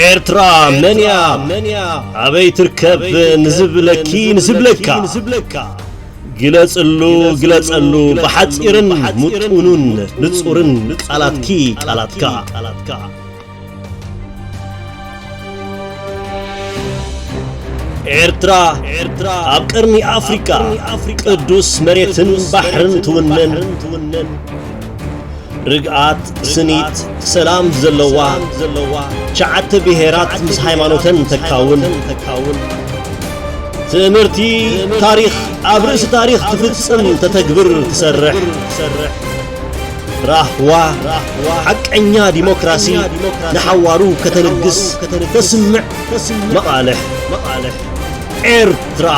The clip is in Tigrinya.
ኤርትራ መንያ ኣበይ ትርከብ ንዝብለኪ ንዝብለካ፣ ግለጽሉ ግለጸሉ ብሓጺርን ምጡኑን ንጹርን ቃላትኪ ቃላትካ። ኤርትራ ኣብ ቀርኒ ኣፍሪቃ ቅዱስ መሬትን ባሕርን ትውነን፣ ርግኣት፣ ስኒት፣ ሰላም ዘለዋ፣ ትሽዓተ ብሄራት ምስ ሃይማኖተን ተካውን፣ ትእምርቲ ታሪኽ ኣብ ርእሲ ታሪኽ ትፍጽም፣ ተተግብር፣ ትሰርሕ፣ ራህዋ ሓቀኛ ዲሞክራሲ ንሓዋሩ ከተልግስ ተስምዕ መቓልሕ ኤርትራ።